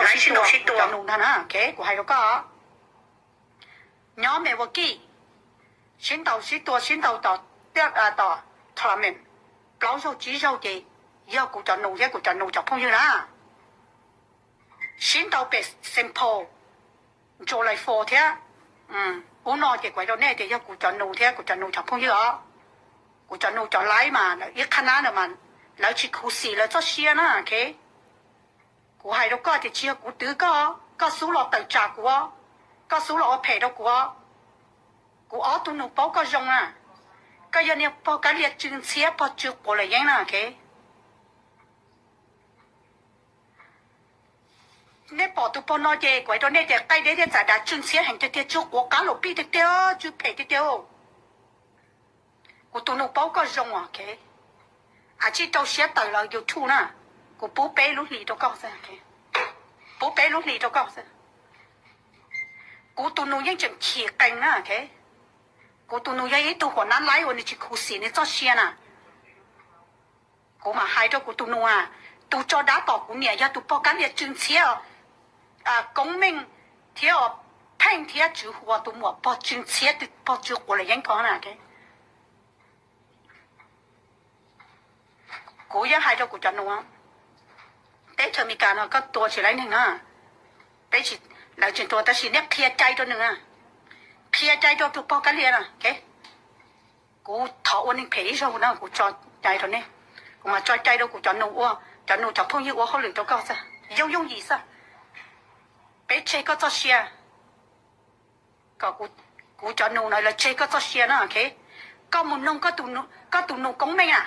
sib tua, sib tua nus ntag na, kuv hais rau koj. Nyob Milwaukee, sib ntaus sib tua sib ntaus tom, tom tournament plaub zaug tsib zaug ces yog kuv cov nus thiab kuv cov nus cov phooj ywg na. Sib ntaus pem Saint Paul, July Four thiab. Ub no ces kuv hais rau nej tias yog kuv cov nus thiab kuv cov nus cov phooj ywg os. Kuv cov nus cov laib mas lawv ib qhab nab no mas lawv tsis khuv xim lawv txoj sia na, ok. Kuv hais rau koj tias tsis yog kuv twv koj, koj xub los tawm tsam kuv, koj xub los ua phem rau kuv. Kuv ob tug nus paub koj zoo na. Koj yog niag pog kab lia tsw ntxhiab pog tsw quav luam yeeb na, ok. Nej pom tus pog no ces kuv hais rau nej tias qaij deb thiab txav dav tsw ntxhiab heev tiag tiag, tsw quav qab luam pij tiag tiag, tsw phem tiag tiag. Kuv tus nus paub koj zoo, ok. Aws, tsis rau siab tawm lawm YouTube na. Kuv pub peb lub hlis rau koj xwb, pub peb lub hlis rau koj xwb. Kuv tus nus yeej tseem chim qees na, ok. Kuv tus nus yog ib tug huam nab laib uas nws tsis khuv xim nws txoj sia na. Kuv mam hais rau kuv tus nus a, tus tso dab tom kuv niam yog tus pog kab lia tsw ntxhiab, Koob Meej thiab Pheej thiab Tswv Huas tus muam pog tsw ntxhiab pog tsw quav luam yeeb ko na. Kuv yeej hais rau kuv cov nus, teb chaws Amelikas no koj tua tsis laib neeg na. Peb, lawv tsis tua tab sis nej qhia cai rau nws, qhia cai rau tus pog kab lia no. Kuv thov ua neeg phem ib zaug na, kuv tso cai rau nej. Kuv mam tso cai rau kuv cov nus ua, cov nus cov phooj ywg ua hauj lwm rau koj xwb, yooj yooj yim xwb. Peb tseg koj txoj sia, kom kuv cov nus na lawv tseg koj txoj sia na, ok. Koj mus noog koj tus nus Koob Meej na,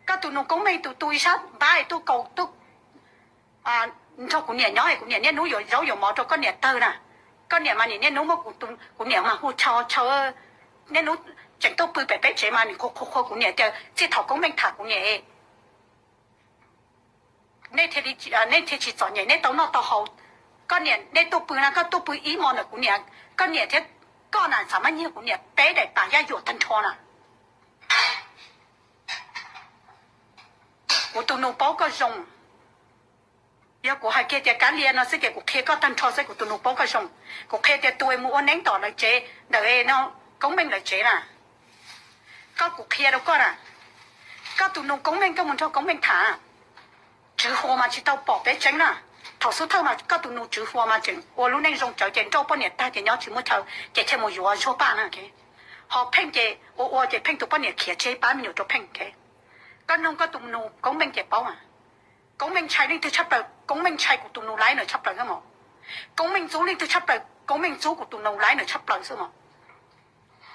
koj tus nus Koob Meej tus tu ib sab npab tuaj kaus tuaj nrog kuv niam nyob es kuv niam niaj hnub yuav zaub yuav mov rau koj niam tawg na. Koj niam mas nim niaj hnub muab kuv niam mas hu tshau tshau, niaj hnub tseem tuaj pw pem peb tsev mas nim qhuas qhuas kuv niam tias txij thaum Koob Meej tham kuv niam, nej thiaj tsis txom nyem, nej tau noj tau haus. Koj niam nej tuaj pw na, koj tuaj pw ib hmo ntawm kuv niam, koj niam thiab koj na xav maj nyiag kuv niam peb daim pam yaj yuam tag nrho na. Kuv tus nus paub koj zoo. Yog kuv hais kiag tias Kab Lia no xwb ces kuv qhia koj tag nrho xwb, kuv tus nus paub koj zoo. Kuv qhia tias tus mus ua neeb tom lawv tsev ntawm no, Koob Meej lawv tsev na. Koj, kuv qhia rau koj na, koj tus nus Koob Meej koj mus nrog Koob Meej tham. Tswv Huas mas tsis tau pom peb tseeb na. Thaum xub thawj mas koj tus nus Tswv Huas mas tseem ua lub neej zoo tsawv ces nrauj poj niam tag ces nyob tsis muaj chaw ces thiaj mus yuav zuag paj na. Ho Pheej ces ua ua ces Pheej tus poj niam khiav tseg pab me nyuam rau Pheej. Koj noog koj tus nus Koob Meej ces paub. Koob Meej ntshai leej twg tshaj plaws? Koob Meej ntshai kuv tus nus laib na tshaj plaws xwb mos. Koob Meej ntxub leej twg tshaj plaws? Koob Meej ntxub kuv tus nus laib na tshaj plaws xwb mos.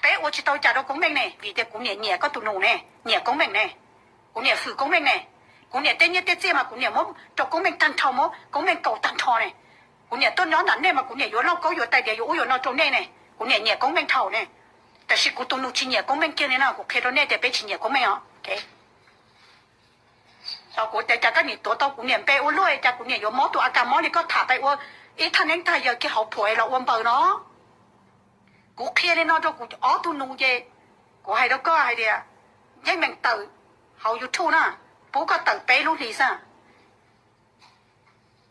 Peb ua tsis tau cas rau Koob Meej ne, vim tias kuv niam nyiam koj tus nus ne, nyiam Koob Meej ne. Kuv niam hwm Koob Meej ne. Kuv niam tej nyiaj tej txiaj mas kuv niam muab rau Koob Meej tag nrho, muab Koob Meej kaus tag nrho ne. Kuv niam tuaj nyob ntawm nej mas kuv niam yuav lauj kaub yuav tais diav yuav ub yuav no rau nej ne. Kuv niam nyiam Koob Meej dhau ne. Tab sis kuv tus nus tsis nyiam Koob Meej kiag li no, kuv qhia rau nej tias peb tsis nyiam Koob Meej os. Kuv tias cas koj nim tuav tau kuv niam npe ua luaj, cas kuv niam yuav mob tus a kas mob li, koj tham pais ua ib thaj neeb tag yawg kiag hauv phuam los ua npaws no. Kuv qhia li no rau kuv ob tug nus ces kuv hais rau koj hais tias yeej meem tawm hauv YouTube na, pub koj tawm peb lub hlis xwb.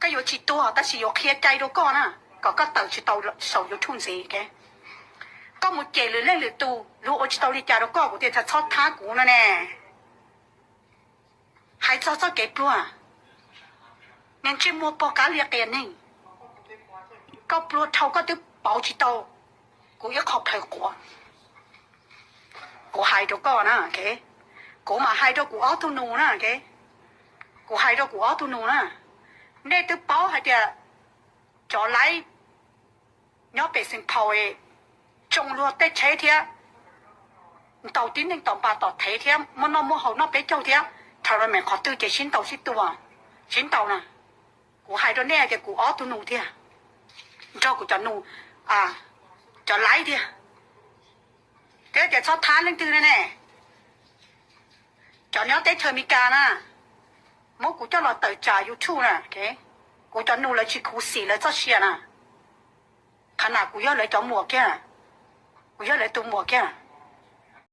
Koj yuav tsis tuag tab sis yuav qhia cai rau koj na, kom koj tawm tsis tau saum YouTube ntxiv. Koj mus cem lwm leej lwm tus, luag ua tsis tau li cas rau koj, kuv tias txhob thab kuv no ne. Hais txog txoj kev pluag, niag ntsej muag pog Kab Lia qias neeg, koj pluag dhau koj twb pauv tsis tau kuv ib qho plhaws quav. Kuv hais rau koj na, kuv mam hais rau kuv ob tug nus na, kuv hais rau kuv ob tug nus na, nej twb paub hais tias cov laib nyob pem Saint Paul tsoo luag tej tsheb thiab ntaus tib neeg tom npas tom thev thiab muaj noj muaj haus noj peb caug thiab, thaum lawv meem qhov twg ces sib ntaus sib tua, sib ntaus na. Kuv hais rau nej tias kuv ob tug nus thiab, nrog kuv cov nus, cov laib thiab, thiab tias txhob thab leej twg ne ne. Cov nyob teb chaws Amelikas na, muab kuv coj los tawm tsam YouTube na, kuv cov nus lawv tsis khuv xim lawv txoj sia na. Qhov na kuv yog lawv cov muam kiag, kuv yog lawv tus muam kiag.